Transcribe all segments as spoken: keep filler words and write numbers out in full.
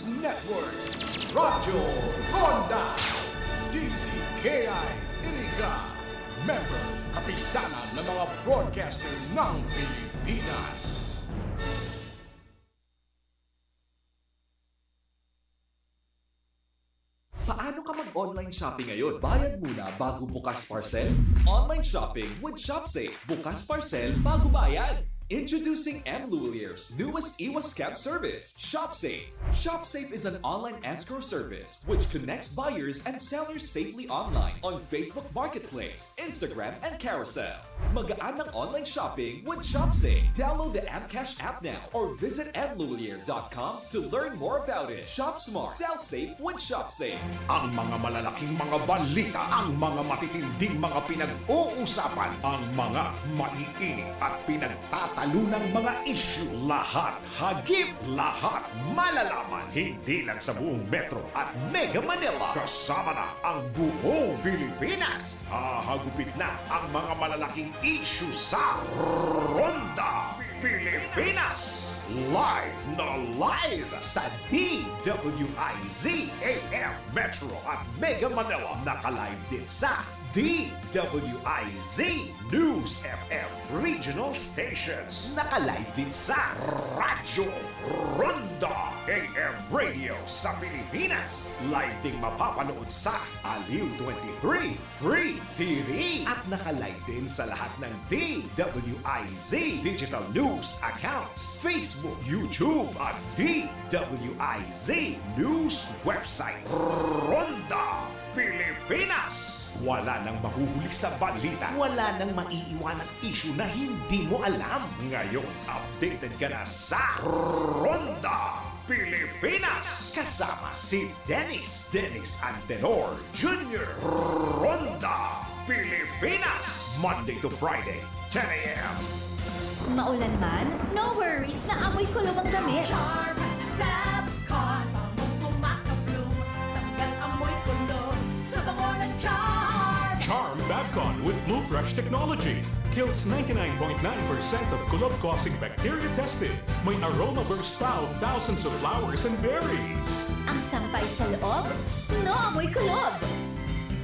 Network, Radyo Ronda, D Z K I Iriga, member, kapisanan ng mga broadcaster ng Pilipinas. Paano ka mag-online shopping ngayon? Bayad muna bago bukas parcel? Online shopping with ShopSafe. Bukas parcel bago bayad. Introducing M Lulier's newest iwas scam service, ShopSafe. ShopSafe is an online escrow service which connects buyers and sellers safely online on Facebook Marketplace, Instagram, and Carousel. Magaan ang online shopping with ShopSafe. Download the M Cash app now or visit M Lulier dot com to learn more about it. Shop smart, sell safe with ShopSafe. Ang mga malalaking mga balita, ang mga matitinding mga pinag-uusapan, ang mga maiinit at pinagtatalunang mga isyu, lahat, hagip, lahat, malalaman, hindi lang sa buong Metro at Mega Manila, kasama na ang buong Pilipinas. Hahagupit na ang mga malalaking isyu sa Ronda Pilipinas. Live na live sa D W I Z A M Metro at Mega Manila. Naka-live din sa D W I Z News F M Regional Stations. Naka-live din sa Radyo Ronda A M Radio sa Pilipinas. Live ding mapapanood sa Aliw twenty-three Free T V. At naka-live din sa lahat ng D W I Z Digital News accounts, Facebook, YouTube, at D W I Z News website. Ronda Pilipinas. Wala nang mahuhuli sa balita. Wala nang maiiwanang isyu na hindi mo alam. Ngayon, updated ka na sa Ronda Pilipinas. Kasama si Dennis, Dennis Antenor Junior. Ronda Pilipinas. Monday to Friday, ten a m. Maulan man, no worries na amoy kulog ang damit. Charm Fab Con, bangong kumakabloom, tanggal amoy kulog sa bango ng Charm. Charm Fab Con with Blue Fresh technology kills ninety-nine point nine percent of kulog-causing bacteria tested. May aroma burst pa of thousands of flowers and berries. Ang sampay sa loob, no amoy kulog.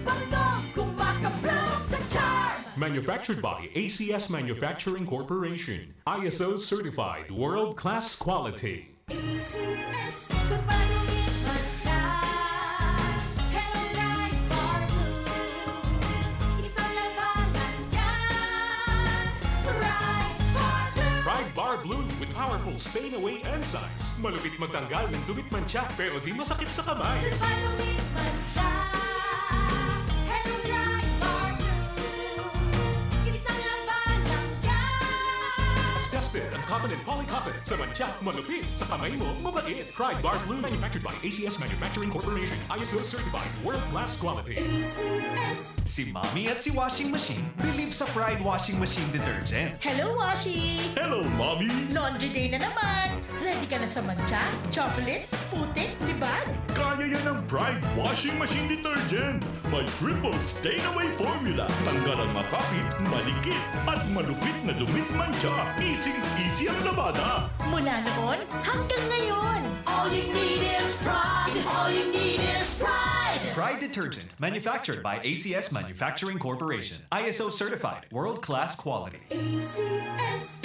Bangong kumakabloom sa Charm. Manufactured by A C S Manufacturing Corporation. I S O certified, world-class quality. A C S. Kung padumi man siya, Hello Bright Bar Blue. Isa lang pangalan, Bright Bar Blue. Pride Bar Blue with powerful stain away enzymes. Malupit magtanggal ng dumit mantsa, pero di masakit sa kamay. Kung padumi man siya, Hello Bright Bar Blue. Isa lang pangalan, Tested ang cotton and polycotton. Sa mantsa, malupit. Sa kamay mo, mabait. Pride Bar Blue. Manufactured by A C S Manufacturing Corporation. I S O certified. World class quality. A C S. Si Mommy at si Washing Machine believe sa Pride Washing Machine Detergent. Hello, Washi! Hello, Mommy! Laundry day na naman! Ready ka na sa mantsa, chocolate, putik, libag? Kaya yan ng Pride Washing Machine Detergent! May triple stain away formula. Tanggal ang makapit, madikit, at malupit na dumit mantsa. Easy-easy ang labada. Mula noon hanggang ngayon. All you need is Pride. All you need is Pride. Pride Detergent, manufactured by A C S Manufacturing Corporation. I S O certified, world-class quality. A C S.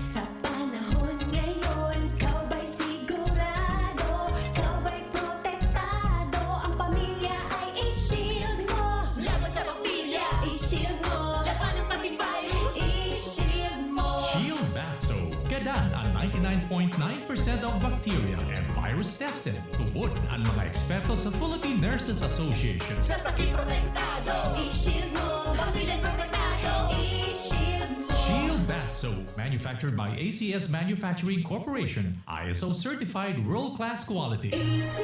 Sa panahon ngayon, ikaw ba'y sigurado? Ikaw ba'y protektado? Ang pamilya ay i-shield mo. Laban sa bakterya, i-shield mo. Labanan pati virus, i-shield mo. Shield Bath Soap. Gadan ang ninety-nine point nine percent of bacteria and virus tested. Tubod ang mga eksperto sa Philippine Nurses Association. Sa sakit protektado, i-shield mo. Pamilya protektado, i-shield mo. Shield Bath Soap, manufactured by A C S Manufacturing Corporation, I S O certified, world-class quality. A C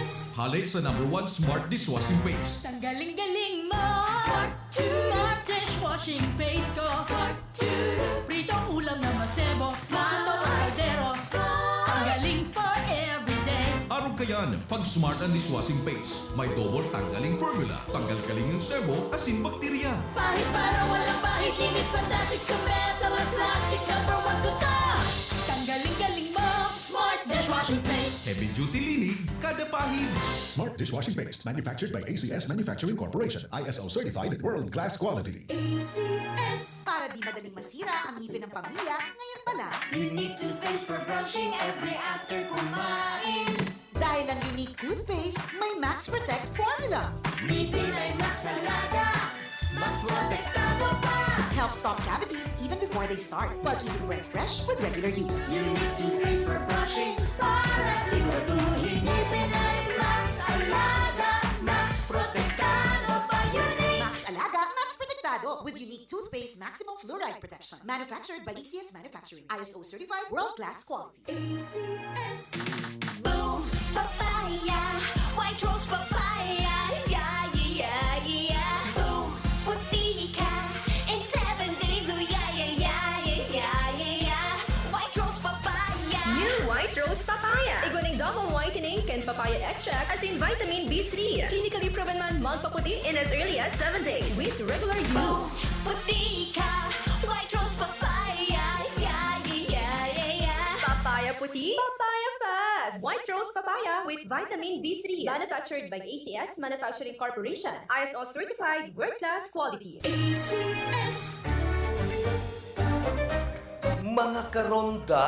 S. Halik sa number one smart dishwashing paste. Tanggaling-galing mo. Smart two. Smart dishwashing paste ko. Smart two. Pritong ulam na masebo. Smart. Kaldero. Smart. Tanggaling for everyday. Arog kayan, pag Smart ang dishwashing paste. May double tanggaling formula. Tanggal-galing ang sebo, asin bakterya. Pahid para walang pahid, linis fantastic sa metal at plastic. Number one ko to. Tanggaling-galing mo. Smart dishwashing paste. Heavy duty linig kada pahid. Smart dishwashing paste, manufactured by A C S Manufacturing Corporation, I S O certified, world class quality. A C S. Para di madaling masira ang ngipin ng pamilya, ngayon pa lang. Unique toothpaste for brushing every after kumain. Dahil ang Unique Toothpaste may Max Protect Formula. Ngipin ay Max Alaga, Max Protektado pa. Helps stop cavities even before they start, while keeping breath fresh with regular use. Unique toothpaste for brushing para siguraduhin ngipin ay Max Alaga, Max Protektado pa. Unique. Max Alaga, Max Protektado with Unique Toothpaste Maximum Fluoride Protection. Manufactured by A C S Manufacturing. I S O certified, world class quality. A C S. Boom! Papaya! White Rose Papaya! Yeah, yeah, yeah, yeah! Boom! Puti ka! In seven days, oh yeah, yeah, yeah, yeah, yeah, yeah, yeah! White Rose Papaya! New White Rose Papaya. Igwa ning double whitening kan papaya extract asin vitamin B three. Clinically proven man magpaputi in as early as seven days with regular Boom! Use. Puti ka! White Rose Papaya! Yeah, yeah, yeah, yeah, yeah! Papaya puti, papaya fast. White Rose Papaya with vitamin B three. Manufactured by A C S Manufacturing Corporation. I S O certified, world class quality. A C S. Mga karonda,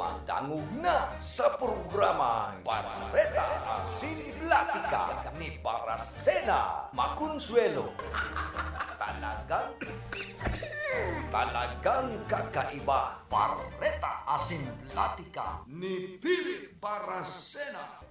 madangog na sa programang Bareta asin Platika ni Barasena Maconsuelo. Talagang, talagang kakaiba. Bareta asin Platika ni Philip Barasena.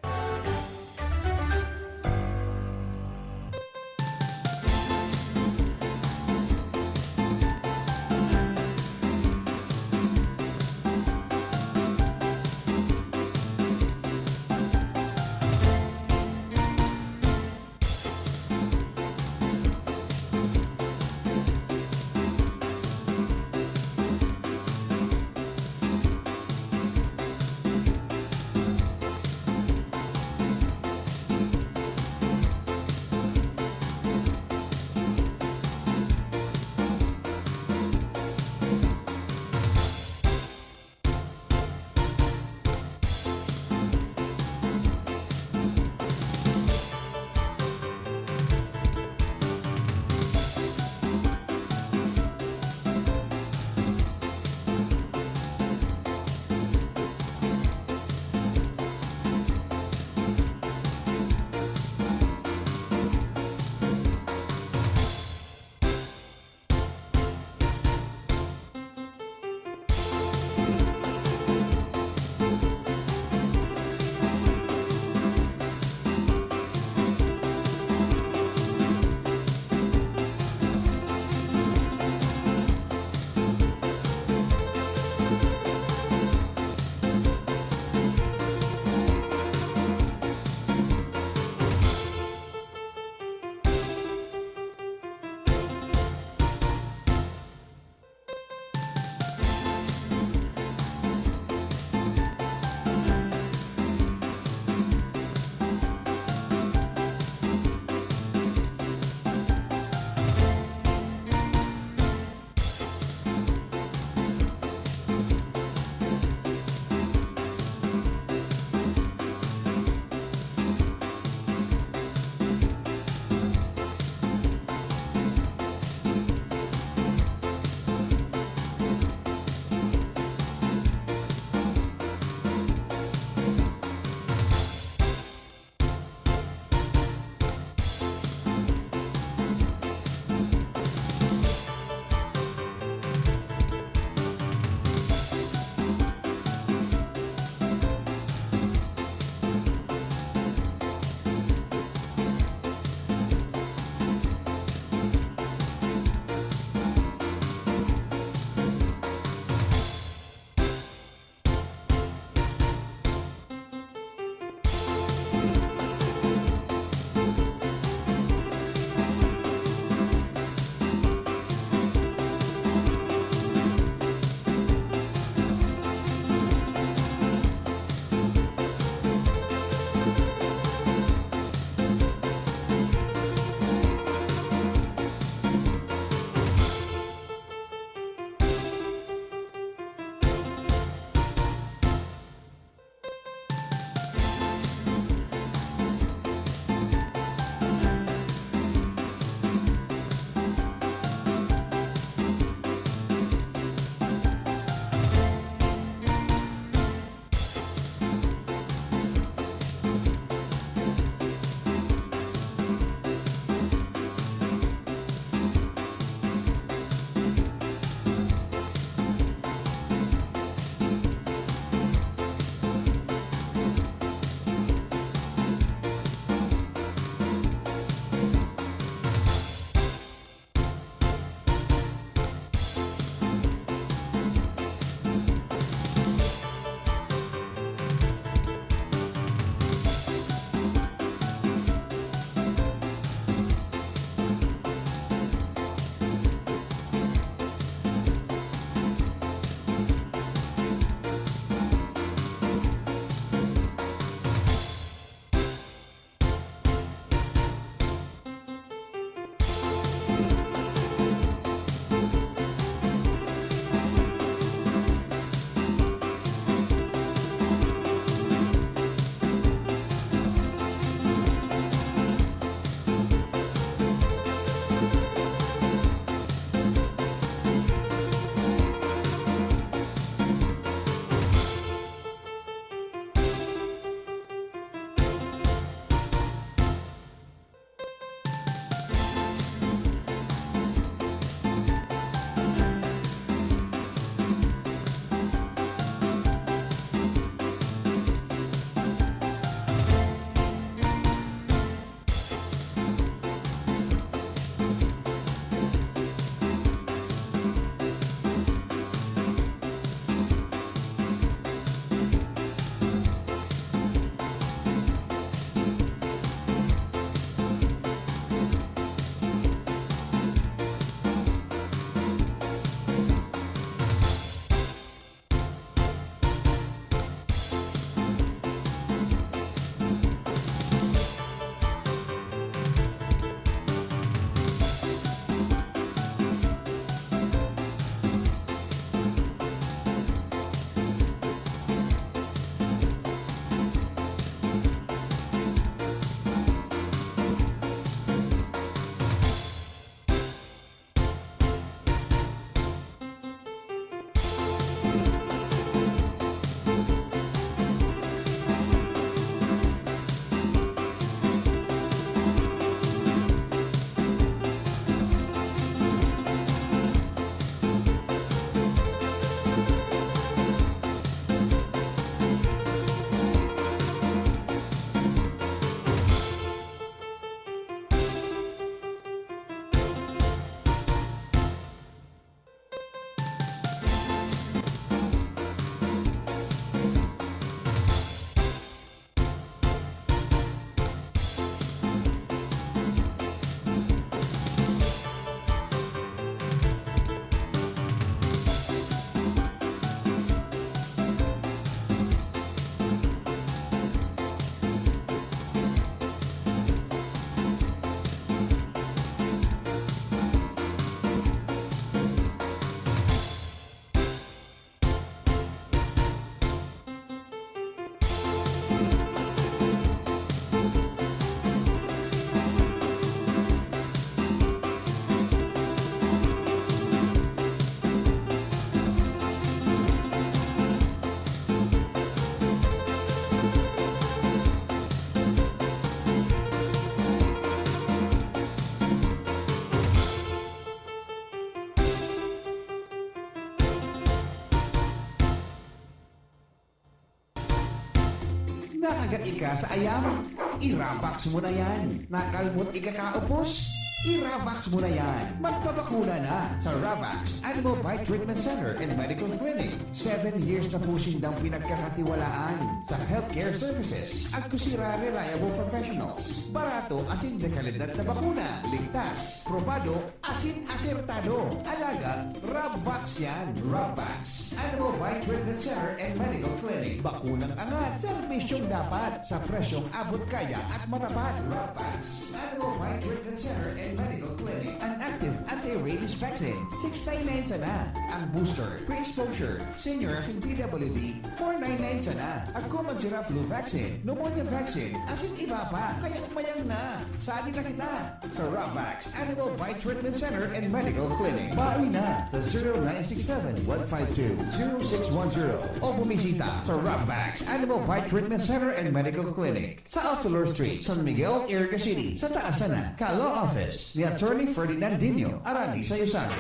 Nakagat ika sa ayam? I-Ravax mo na yan. Nakalmot ika kaupos? I-Ravax mo na yan. Magpabakuna na sa Ravax Animal Bite Treatment Center and Medical Clinic. Seven years na po sindang pinagkakatiwalaan sa healthcare services. Agko sira reliable professionals. Barato asin de kalidad na bakuna. Ligtas, probado, asin asertado. Alaga, Ravax yan. Ravax Animal Bite Treatment Center and Medical Clinic. Bakunang angat, serbisyong dapat, sa presyong abot kaya at matapat. Ravax Animal Bite Treatment Center and Medical Clinic. An active anti-rabies vaccine, six nine nine sana. Ang booster, pre-exposure, senior asin P W D, four nine nine sana. Agko man sira flu vaccine, pneumonia vaccine, asin iba pa. Kaya mayang na. Sadi na kita. Sa Ravax Animal Bite Treatment Center and Medical Clinic. Bawi na sa zero nine six seven, one five two, zero six one zero o bumisita sa Ravax Animal Bite Treatment Center and Medical Clinic sa Alfelor Street, San Miguel, Iriga City, sa taas sana ka Law Office ni Attorney Ferdinand Dino, Arani sa Yusan.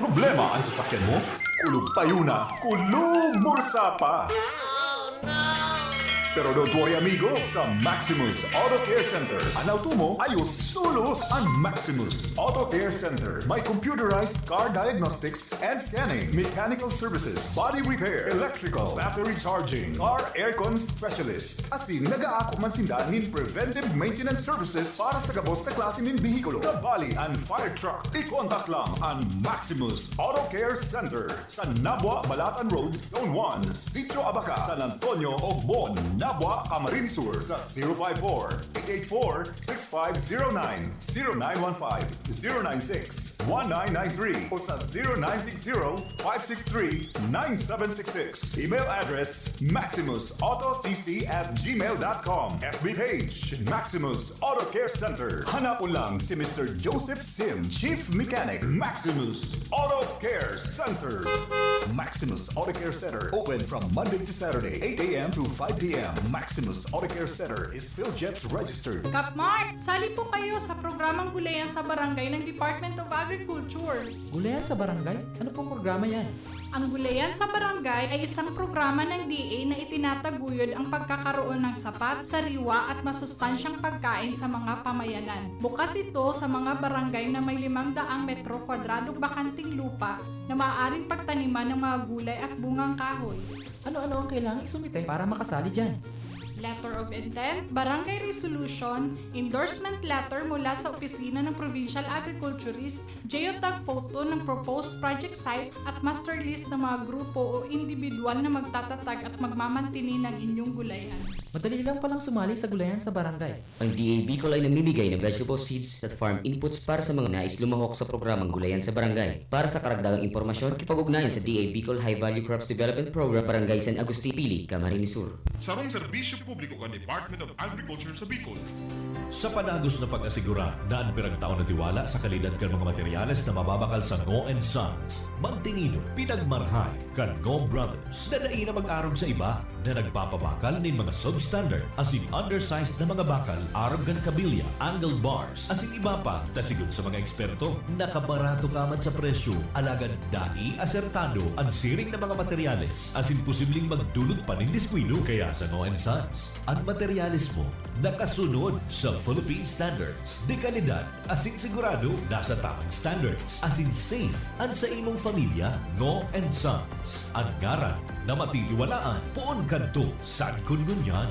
Problema an sasakyan mo? Kulog payo na, kulog bulsa pa! Pero don't worry amigo, sa Maximus Auto Care Center, an auto mo ayos tolos! An Maximus Auto Care Center may computerized car diagnostics and scanning, mechanical services, body repair, electrical, battery charging, car aircon specialist. Asin nag-aako man sinda nin preventive maintenance services para sa gabos na klase nin behikulo, kabali an fire truck. I-contact lang an Maximus Auto Care Center sa Nabua, Balatan Road, Zone one, Sitio Abaca, San Antonio, Ogmon, Nabua, Camarines Sur sa zero five four, eight eight four, six five zero nine, zero nine one five, zero nine six, one nine nine three o sa zero nine six zero, five six three, nine seven six six. Email address, maximusautocc at gmail dot com. F B page, Maximus Auto Care Center. Hanapon lang si Mister Joseph Sim, Chief Mechanic, Maximus Auto Care Center. Maximus Auto Care Center, open from Monday to Saturday, eight a.m. to five p.m. Maximus Auto Care Center is PhilJeps registered. Kapmart, sali po kayo sa programang Gulayan sa Barangay ng Department of Agriculture. Gulayan sa Barangay? Ano pong programa yan? Ang Gulayan sa Barangay ay isang programa ng D A na itinataguyod ang pagkakaroon ng sapat, sariwa at masustansyang pagkain sa mga pamayanan. Bukas ito sa mga barangay na may limang daang metro kwadradong bakanting lupa na maaaring pagtaniman ng mga gulay at bungang kahoy. Ano-ano ang kailangan isumite para makasali dyan? Letter of intent, barangay resolution, endorsement letter mula sa opisina ng provincial agriculturist, geotag photo ng proposed project site at master list ng mga grupo o individual na magtatatag at magmamantini ng inyong gulayan. Madali lang palang sumali sa gulayan sa barangay. Ang D A Bicol ay namimigay ng vegetable seeds at farm inputs para sa mga nais lumahok sa programang Gulayan sa Barangay. Para sa karagdagang impormasyon, makipag-ugnayan sa D A Bicol High Value Crops Development Program, Barangay San Agustin, Pili, Camarines Sur. Sarong serbisyo publiko kan Department of Agriculture sa Bicol. Sa padagos na pag-asigura na an piragtao na tiwala sa kalidad kan mga materyales na mababakal sa Ngo and Sons, magtinido, pinagmarhay kan Ngo Brothers na dai na mag-arog sa iba na nagpapabakal nin mga substandard asin undersized na mga bakal arog kan kabilya, angle bars, asin iba pa, ta sigon sa mga eksperto, nakabarato ka man sa presyo, alagad dai asertado an siring na mga materyales asin posibleng magdulot pa nin diskuido. Kaya sa Ngo and Sons, an materyales mo nakasunod sa Philippine Standards de Calidad asin sigurado nasa tamang standards asin safe an sa imong pamilya. Ngo and Sons, an ngaran na matitiwalaan poon kadto sagkod ngunyan.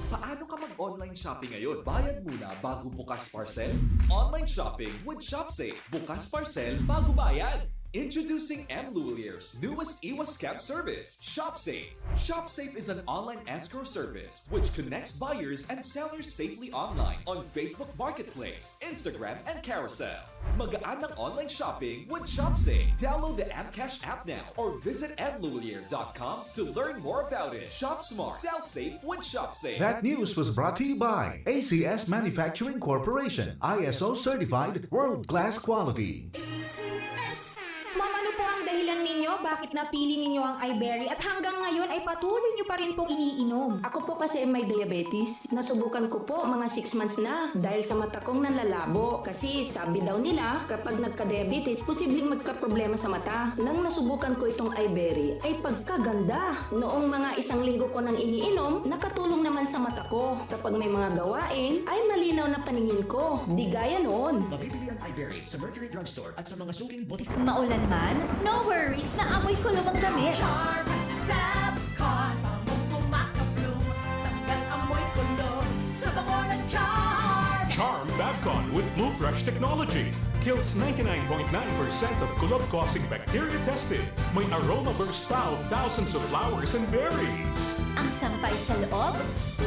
Paano ka mag-online shopping ngayon? Bayad muna bago bukas parcel? Online shopping with ShopSafe. Bukas parcel bago bayad. Introducing M Lulier's newest iwas scam service, ShopSafe. ShopSafe is an online escrow service which connects buyers and sellers safely online on Facebook Marketplace, Instagram, and Carousel. Magaan ang online shopping with ShopSafe. Download the mCash app now or visit m lulier dot com to learn more about it. Shop smart, sell safe with ShopSafe. That news was brought to you by A C S Manufacturing Corporation, I S O certified, world-class quality. A C S. Ma'am, ano po ang Ilan ninyo, bakit napili ninyo ang iBerry at hanggang ngayon ay patuloy nyo pa rin pong iniinom? Ako po kasi may diabetes. Nasubukan ko po mga six months na dahil sa mata kong nanlalabo. Kasi sabi daw nila, kapag nagka-diabetes, posibleng magkaproblema sa mata. Nang nasubukan ko itong iBerry, ay pagkaganda! Noong mga isang linggo ko nang iniinom, nakatulong naman sa mata ko. Kapag may mga gawain, ay malinaw na paningin ko. Di gaya noon. Mabibili ang iBerry sa Mercury Drugstore at sa mga suking botika. Maulan man, no worries na amoy kulom ang damit. Charm Fab Con, bangong kumakabloom, tanggal amoy kulom sa bango ng Charm. Charm Babcon with Blue Fresh technology kills ninety-nine point nine percent of kulob-causing bacteria tested. May aroma burst pa of thousands of flowers and berries. Ang sampay sa loob,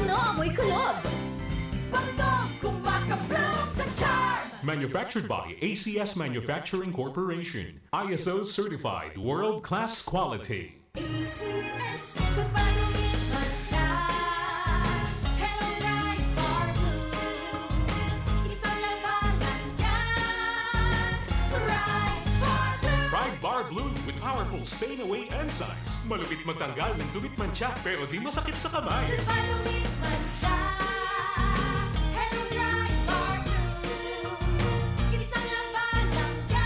no amoy kulom. Bangong kumakabloom sa Charm. Manufactured by A C S Manufacturing Corporation. I S O certified world-class quality. A C S. Kung padumit man siya, Hello Pride Bar Blue. Isang labanan yan. Pride Bar Blue. Pride Bar Blue with powerful stain away enzymes. Malupit magtanggal ng dumi at mantsa pero di masakit sa kamay. Kung padumit man siya, Hello Pride Bar Blue. Isang labanan yan.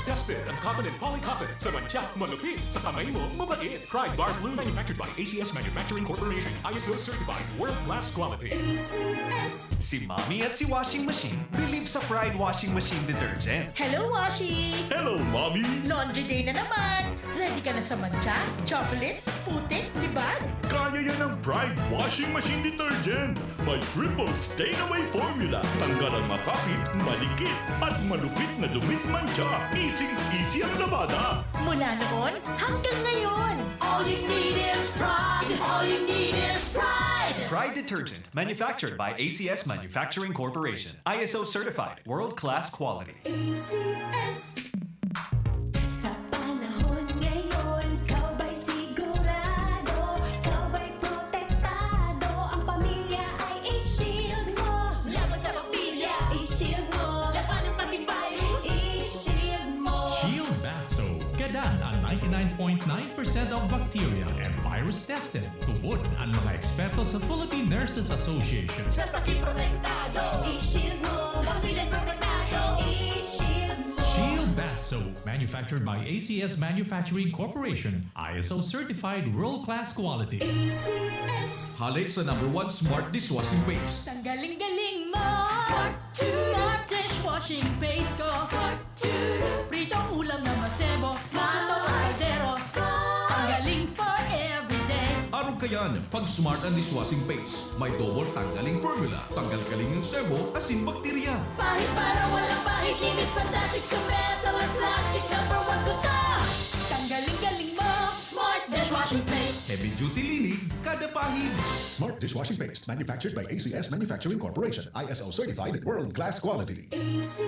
Tested ang cotton and polycotton. Sa mantsa, malupit. Sa kamay mo, mabait. Pride Bar Blue. Manufactured by A C S Manufacturing Corporation. I S O certified. World class quality. A C S. Si Mommy at si Washing Machine believe sa Pride Washing Machine Detergent. Hello, Washi! Hello, Mommy! Laundry day na naman! Ready ka na sa mantsa, chocolate, putik, libag? Kaya yan ang Pride Washing Machine Detergent. May triple stain away formula. Tanggal ang makapit, malikit, at malupit na dumi at mantsa. Easy-easy ang labada. Mula noon hanggang ngayon! All you need is Pride. All you need is Pride. Pride Detergent, manufactured by A C S Manufacturing Corporation. I S O certified, world-class quality. A C S. Sa panahon ngayon, ikaw ba'y sigurado? Ikaw ba'y protektado? Ang pamilya ay i-shield mo. Laban sa bakterya, i-shield mo. Labanan pati virus, i-shield mo. Shield Bath Soap. Gadan ang ninety-nine point nine percent of bacteria and virus tested. Tubod ang mga eksperto sa Philippine Nurses Association. Sa sakit protektado, i-shield mo. Pamilya protektado, i-shield mo. Shield Bath Soap, manufactured by A C S Manufacturing Corporation, I S O certified world-class quality. A C S. Halik sa number one smart dishwashing paste. Ang galing-galing mo! Smart two. Smart dishwashing paste ko! Smart two. Pritong ulam na masebo, plato o kaldero. Ang galing for everyday! Arog kayan, pag smart ang dishwashing paste, may double tanggaling formula, tanggal galing ang sebo, asin bakterya. Pahid para walang pahid, linis fantastic sa metal at plastic. Number one ko to. Ang galing-galing mo! Smart dishwashing paste. Heavy duty linig, kada pahid. Smart dishwashing paste, manufactured by A C S Manufacturing Corporation, I S O certified, world class quality. A C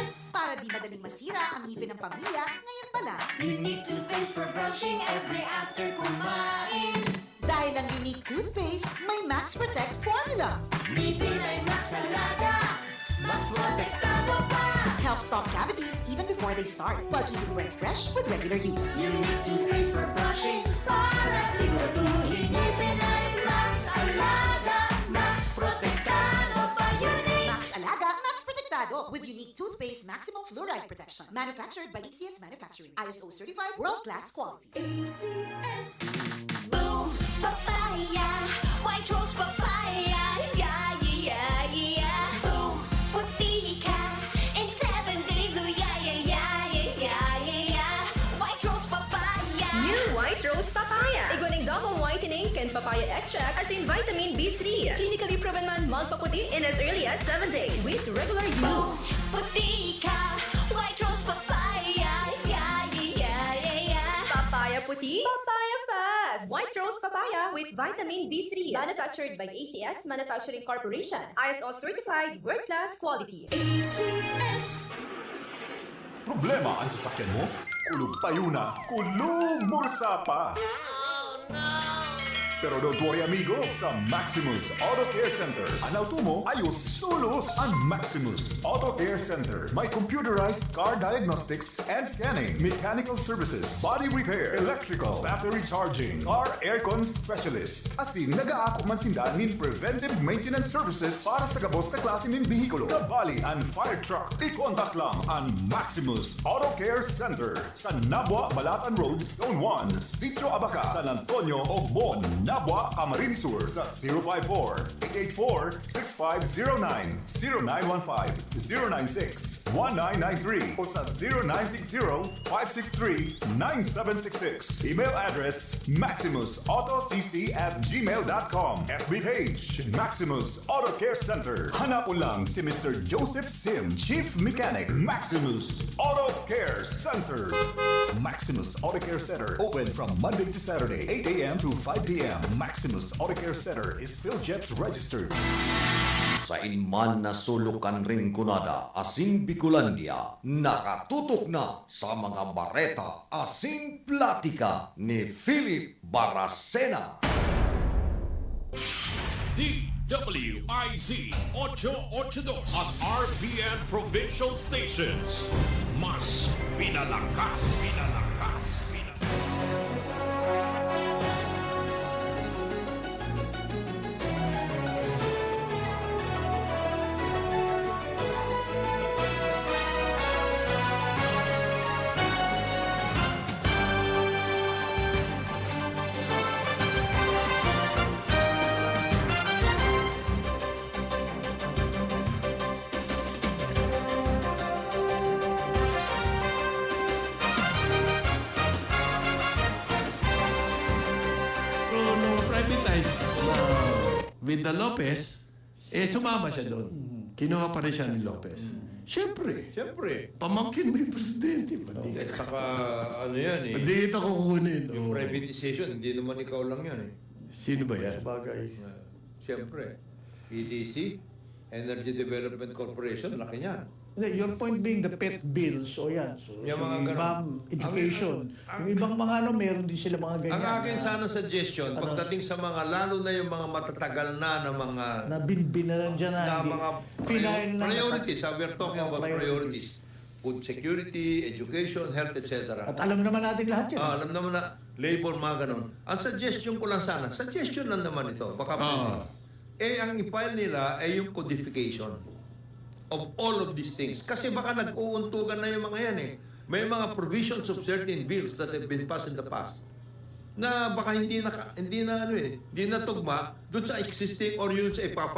S. Para di madaling masira ang ngipin ng pamilya, ngayon pa lang. Unique toothpaste for brushing every after kumain. Dahil ang Unique Toothpaste may Max Protect Formula. Ngipin ay Max Alaga, Max Protektado pa. Helps stop cavities even before they start, while keeping breath fresh with regular use. Unique Toothpaste for brushing, para siguraduhin ngipin ay Max Alaga, Max Protektado pa. Unique. Max Alaga, Max Protektado with Unique Toothpaste Maximum Fluoride Protection. Manufactured by A C S Manufacturing. I S O certified, world class quality. A C S. Boom Papaya, White Rose Papaya, yeah, yeah, yeah, yeah. Boom, puti ka in seven days, oh yeah, yeah, yeah, yeah, yeah, yeah, yeah. White Rose Papaya. New White Rose Papaya. Igwa ning double whitening kan papaya extract asin vitamin B three. Clinically proven man magpaputi in as early as seven days with regular use. Puti ka, White Rose Papaya, yeah, yeah, yeah, yeah, yeah. Papaya puti, papaya fast. White Rose Papaya with vitamin B three. Manufactured by A C S Manufacturing Corporation. I S O certified, world class quality. A C S. Problema ang sasakyan mo? Kulog payo na, kulog bursa pa! Pero don't worry, amigo, sa Maximus Auto Care Center. An auto mo, ayos, tulos! An Maximus Auto Care Center. May computerized car diagnostics and scanning, mechanical services, body repair, electrical, battery charging, car aircon specialist. Asin, nag-aako man sinda nin preventive maintenance services para sa gabos na klase nin behikulo. Kabali an fire truck. I-contact lang an Maximus Auto Care Center. Sa Nabua, Balatan Road, Zone one, Sitio Abaca, San Antonio, Ogbon, Nabua, Camarines Sur sa zero five four, eight eight four, six five zero nine, zero nine one five, zero nine six, one nine nine three o sa zero nine six zero, five six three, nine seven six six. Email address, maximus auto c c at gmail dot com. F B page, Maximus Auto Care Center. Hanapon lang si Mister Joseph Sim, Chief Mechanic, Maximus Auto Care Center. Maximus Auto Care Center, open from Monday to Saturday, eight a m to five p m. Maximus Auto Care Center is PhilGEPS registered. Sain man na sulok kan Rinconada, asin Bicolandia, nakatutok na sa mga bareta asin platika ni Philip Baracena. D W I Z ocho ocho dos at R P N Provincial Stations. Mas pinalakas, pinalakas, pinalakas. Pero nung privatize na Vida Lopez, eh, sumama siya doon. Kinuha pa rin siya ni Lopez. Siyempre, Siyempre. Pamangkin mo yung presidente. Pati At saka, ano yan eh. Hindi ito kukunin. Yung Oh. Privatization, hindi naman ikaw lang yan eh. Sino ba yan? Bagay. Siyempre. E D C, Energy Development Corporation, laki niyan. Hindi, your point being the pet bills, o yan. So, Yung so, mga yung ganun. ibang education. Ang- yung ibang mga ano, meron din sila mga ganyan. Ang akin na- sana suggestion, Ano? Pagdating sa mga, lalo na yung mga matatagal na na mga Na binbinaran dyan na, na hindi- mga final prior- na priorities, ah, we're talking Mga about priorities. priorities. Food security, education, health, et cetera. At alam naman natin lahat yan. Ah, alam naman na labor, mga ganun. Ang suggestion ko lang sana, suggestion lang naman ito. Baka Ah. Eh, ang i-file nila ay yung codification of all of these things. Kasi baka nag-uuntugan na yung mga yan eh. May mga provisions of certain bills that have been passed in the past na baka hindi na, hindi na ano eh, hindi na tugma doon sa existing or yun sa ipa